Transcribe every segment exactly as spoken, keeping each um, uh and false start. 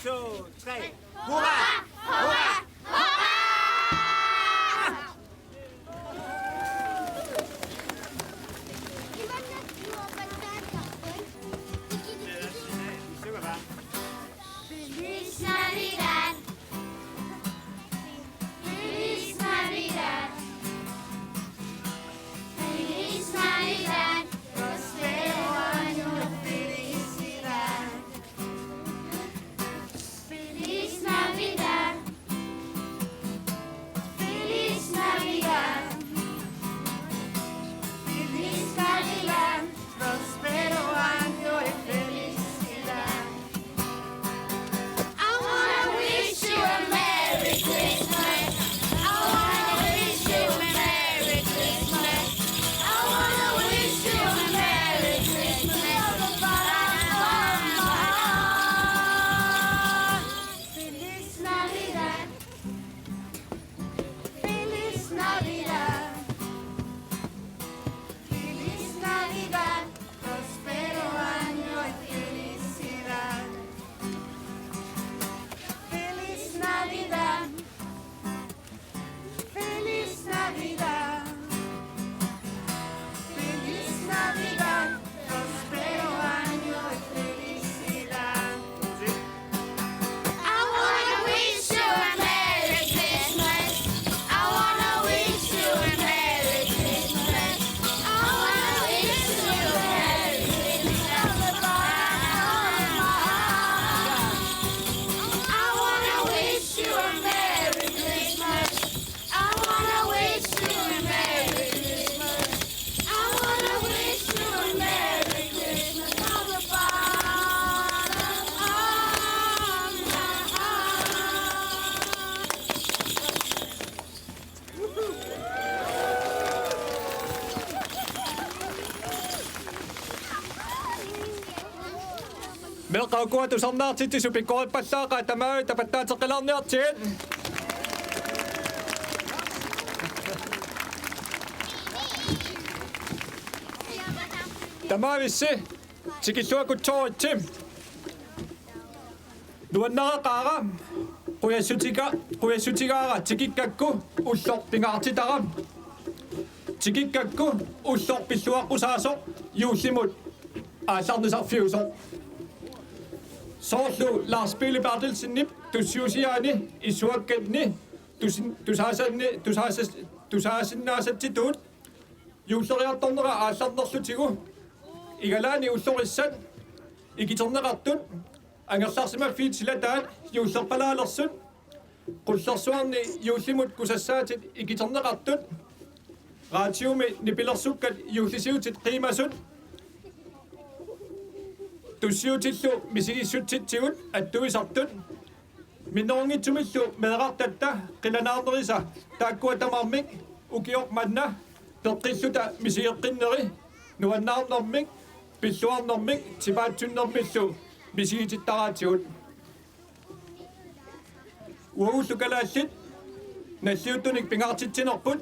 To, tre. Hurra! Hurra! Hurra! Feliz Navidad. Feliz Navidad. Feliz Navidad. Próspero año y felicidad. Feliz Navidad. Feliz Navidad. Feliz Navidad. Próspero año y felicidad. I wanna wish you a Merry Christmas. I wanna wish you a Merry Christmas. I wanna wish you a Merry Christmas. Feliz Navidad. Feliz Navidad. Feliz Navidad. Próspero año y felicidad. Feliz Navidad. Feliz Navidad. Feliz Navidad. Próspero año y felicidad. I wanna wish you a Merry Christmas. I wanna wish you a Merry Christmas. I wanna wish you a Merry Christmas. I wanna wish you a Merry Christmas. I wanna wish you a Merry Christmas. I wanna wish you a Merry Christmas from the bottom of my heart. Meeqqat ukua tusarnaartitsisut pikkorippallaaqaat, tamaviisa tapattaateqqilaarniartigit. Tamavissi tikilluakkutsoritsi. Nuannaraqaara, qujassutika-, qujassutigaara tikikkakku ulloq pingaartitara. Tikikkakku ulloq pilluaqqusaasoq juullimut aallarnisarfiusoq. Soorlu Lars Pele Berthelsenip tussiusiaani issuakkanni tusin-, tusaasanni-, tusaasas-, tusaasinnaasatsitut juulleriartornera aallarnerlutigu igalaani ullorissat ikiterneqartut angerlarsimaffiit silataat juullerpalaalersut, qullersuarni juullimut kusassaatit ikiterneqartut, raatiumi nipilersukkat juullisiutit qiimasut, tussiutillu misigissutsitsigut attuisartut, minnerunngitsumillu meerartatta qilanaarnerisa taakkua tamarmik ukioq manna peqqilluta misigeqqinneri nuannaarnermik, pilluarnermik, tipaatsunnermillu misigitittaraatigut. Uagullu kalaallit nalliuttunik pingaartitsinerput,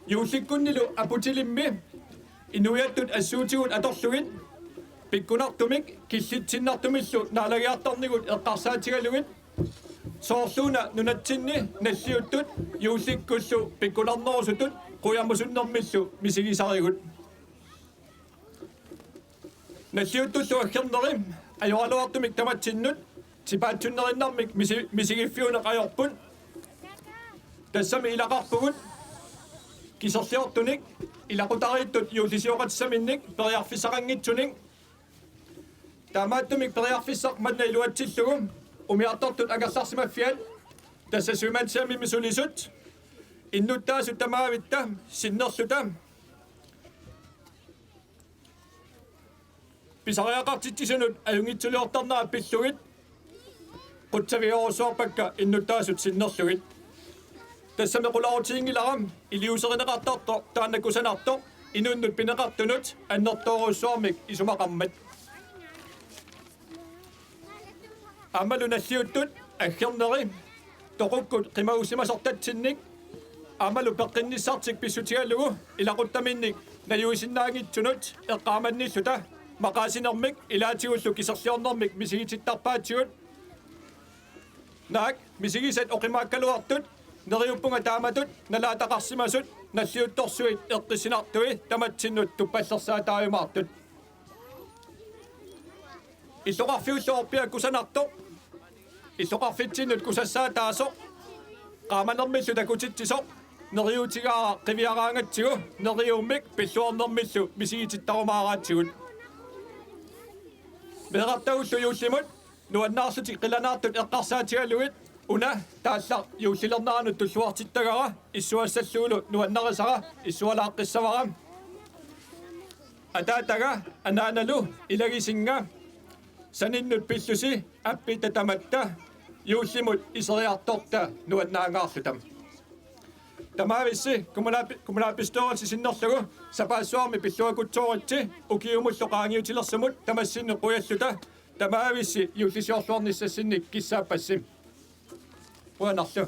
juullikkunnilu aputilimmi inuiattut assuutigut atorlugit pikkunartumik killitsinnartumillu naalagiartarnigut eqqarsaatigalugit, soorluuna nunatsinni nalliuttut juullikkullu pikkunarnerusutut qujamusunnermillu misigisarigut. Nalliuttullu aggerserneri ajoraluartumik tamatsinnut tipaatsunnerinnarmik misi-, misigiffiuneq ajorput. Tassami ilaqarpugut kiserliortunik ilaqutariittut juullisioqatissaminnik periarfissaqanngitsunik. Taamaattumik periarfissaq manna iluatsillugu umiartortut angerlarsimaffiat, tassa Sømandshjemimi sulisut, innuttaasut tamaavitta sinnerluta pisariaqartitsisunut ajunngitsuliortarnerat pillugit qutsavigerujussuarpakka innuttaasut sinnerlugit. Tassami qularutiginngilara iliuuserineqartartoq taanna kusanartoq inunnut pineqartunut annertoorujussuarmik isumaqarmat. Aammalu nalliuttut aggerserneri toqukkut qimagussimasortatsinnik aammalu peqqinnissartik pissutigalugu ilaquttaminnik najuisinnaanngitsunut eqqaamannilluta maqaasinermik ilaatigullu kiserliornermik misigitittarpaatigut. Naak misigisat oqimaakkaluartut neriuppunga taamatut nalaataqarsimasut nalliuttorsuit eqqissinartui tamatsinnut tuppallersaataajumaartut. Illoqarfiullu orpiaq kusanartoq illoqarfitsinnut kusassaataasoq qaamanermillu takutitsisoq neriuutigaara qiviaraangatsigu neriummik pilluarnermillu misigitittarumaaraatigut. Meerartagullu juullimut nuannaarlutik qilanaartut eqqarsaatigalugit una taallaq juullilerneranut tulluartittagara issuassallugulu nuannarisara issualaaqqissavara. Ataataga anaanalu ilagisinnga saninnut pillusi appitta tamatta juullimut iseriartorta nuannaangaarluta. Tamaavissi kommunalbi-, kommunalbestyrelse sinnerlugu sapaassuarmi pilluakutsooritsi ukiumullu qaangiutilersumut tamassinnut qujalluta tamaavissi juullisiorluarnissassinnik kissaappassi. Qujanarlu.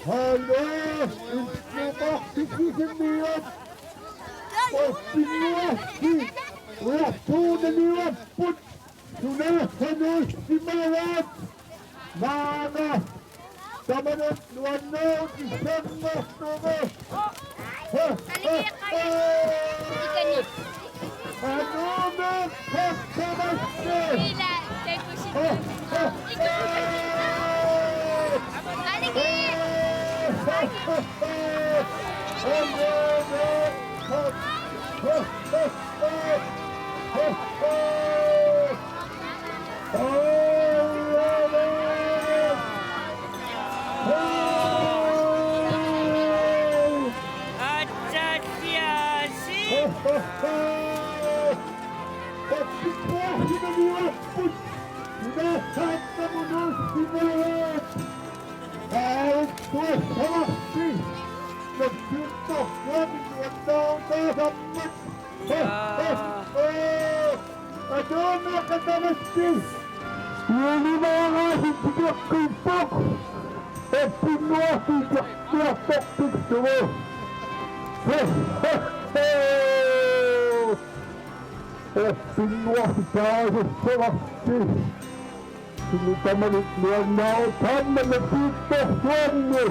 Hallo, issuuqarfissinniat. Orpinguarsi ujartuunaniupput. Sunaaffa nuussimavaat. Maanga tamanut nuannaarut issanngortugut. Ha, ha, ha. Anuuneq qaqqamassa. Ha, ha, ha. Ha, ha, ha. Anuuneq qaq-, ha, ha, ha. Ha, ha. Aa. Atuunneqatamatti. Juulimaaraat tikikkiippoq. Orpinguarsi tikikkiartorpassuuvoq. Orpinguarsi taasassavarsi. Sumi tamanut nuannaarut taanna napiittorsuarni.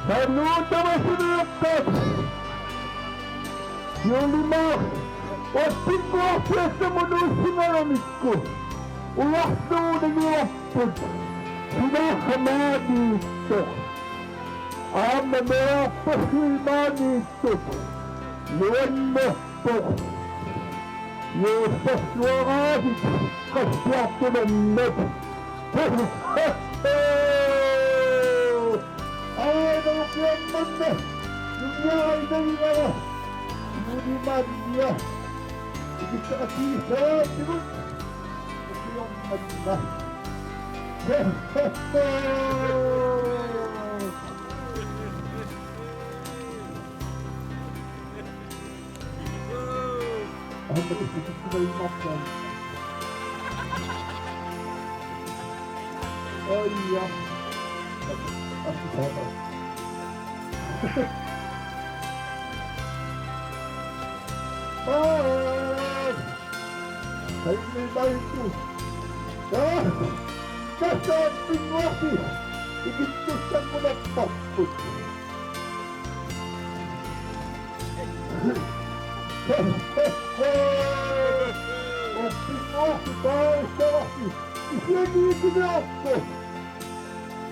Sanuu tamasimiuqqat. Juulimaaq, Orpinguarsiassamut nuussimagamikku ujartuunaniupput. Sunaaffa maaniittoq. Aamma meerarpassuit maaniittut. Nuannerpoq. Juussassuaraasiit qassuartunannak. Aana ukiormanna. Nunniarainavigara. Juulimaaq nunnia. Ikittuatsiissaatigut. Ukiormanna. Aamma tikikkimaarpaa. Aja. Aa. Taimmi maitu. Aa. Tassa Orpinguarsi. Ikittussanngulerparput. Orpinguarsi taasassavarsi. Isianiikiniarpo.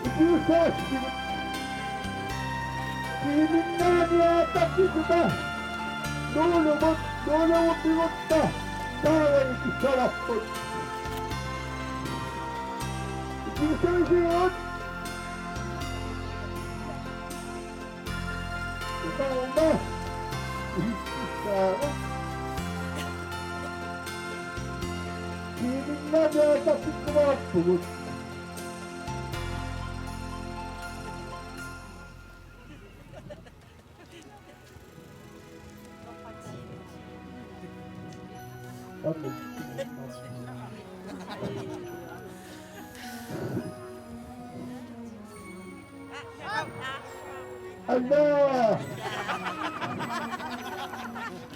Ikiusaassi. Tiiminnaaniaataqqissuta. Nuulumut, nuulumut pigutta. Taava ikissavarput. Ikiusaasigut. Taava. Taava. Tiiminnaaniaataqqikkumaarpugut. Alla!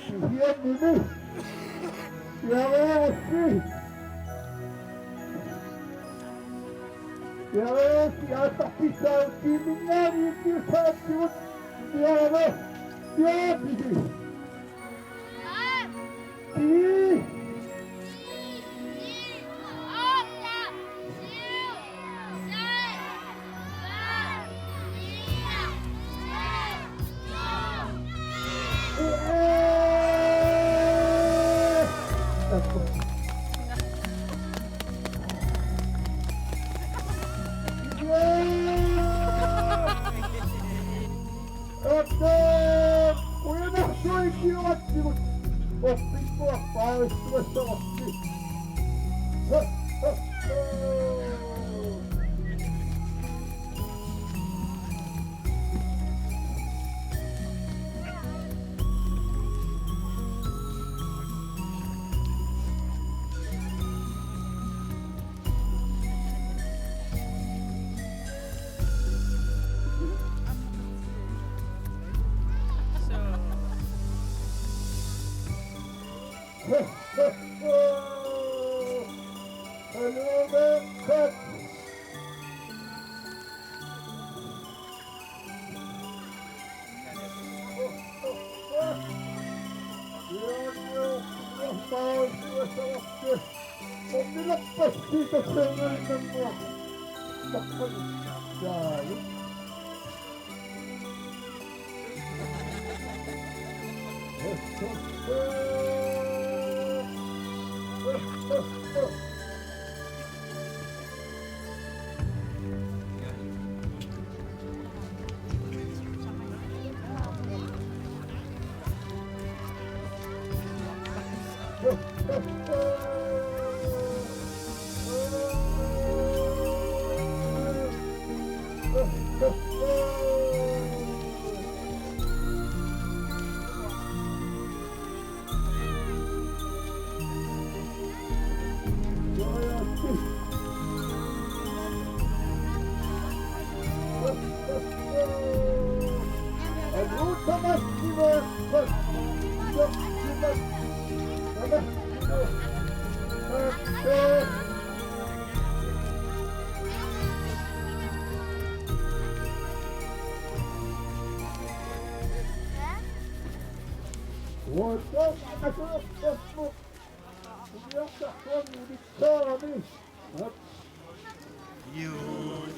Kisiannimi. Piareerussi. Piareerussi aataqqissaaq tiiminnaaniit ikiusaatsigut. Piare. Piare pisi. Pii. Ujunarsuit ikiuatsigut. Orpinguaq paarissagassarassi.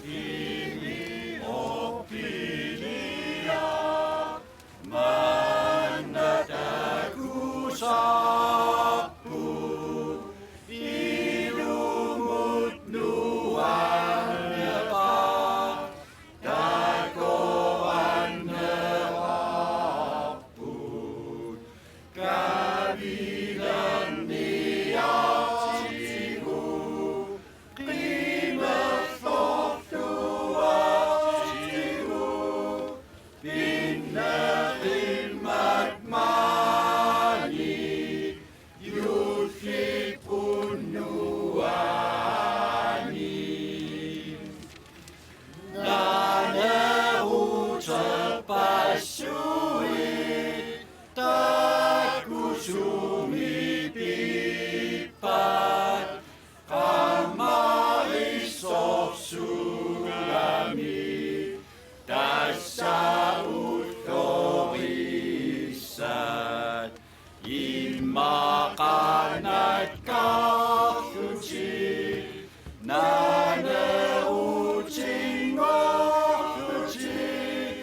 Juullimi orpiliaq manna takusarput, ilumut nuanneqaaq takoranneqarput. Kavilerniartigu, qimerlorluartigu, pinneqimmat maani, juullip unnuani. Naaneruterpassuit takusumipippat, qamarisorsuugami tassa ullorissat. Immaqa nakkarlutik naanerutinngorlutik,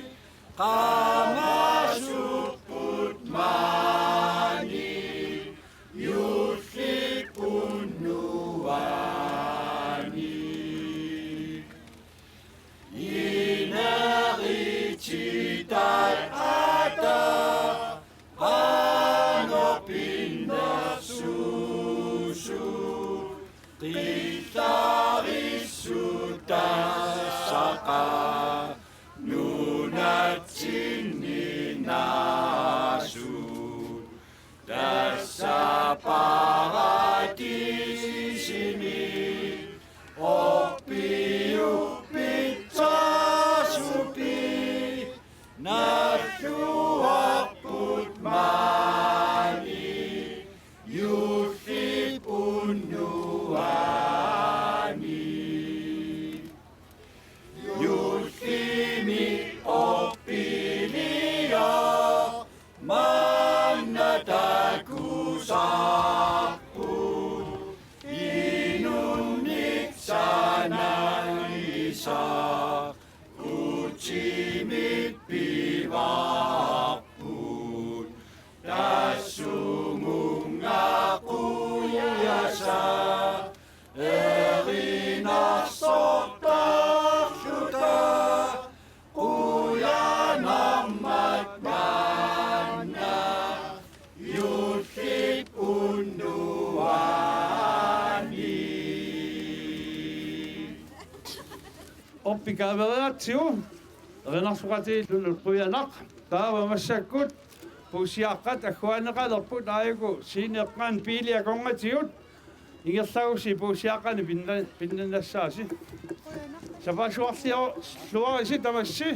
qamasupput maani juullip unnuani. Inerititaata qanoq pinnersuusoq, qillarissutassaqa nunatsinni naasut. Tassa paradisimi orpiup pitsasupit nalluarput maani juullip unnuani. Juullimi orpiliaq manna takusarput, inunnik sanangisaq utimit pivarput. Tassunga qujasaq erinarsortarluta, qujanarmat maanna juullip unnuani. Orpik kaaveriaratsigu, erinarsoqatigiilluni qujanaq. Taava massakkut puussiaqqat agguaanneqalerput, aajuku sceneqqaani biilit akornatigut ingerlagussi puussiaqqani pinna-, pinnannassaasi. Sapaatip-akunneri, suarisi tamassi.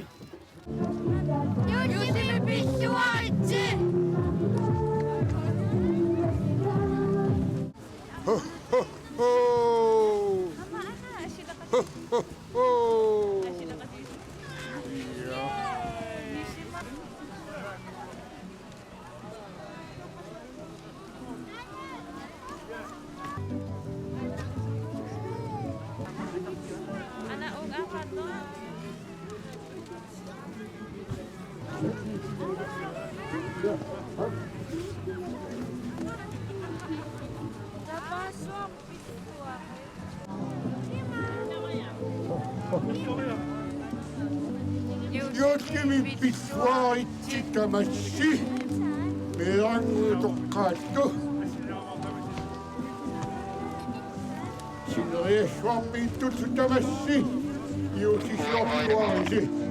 Juullimi pilluaritsi. Juullimi pissuaritsi tamassi. Meeranngutoqqaattu. Sineriassuarmiittut tamassi. Juullisiortuaritsi.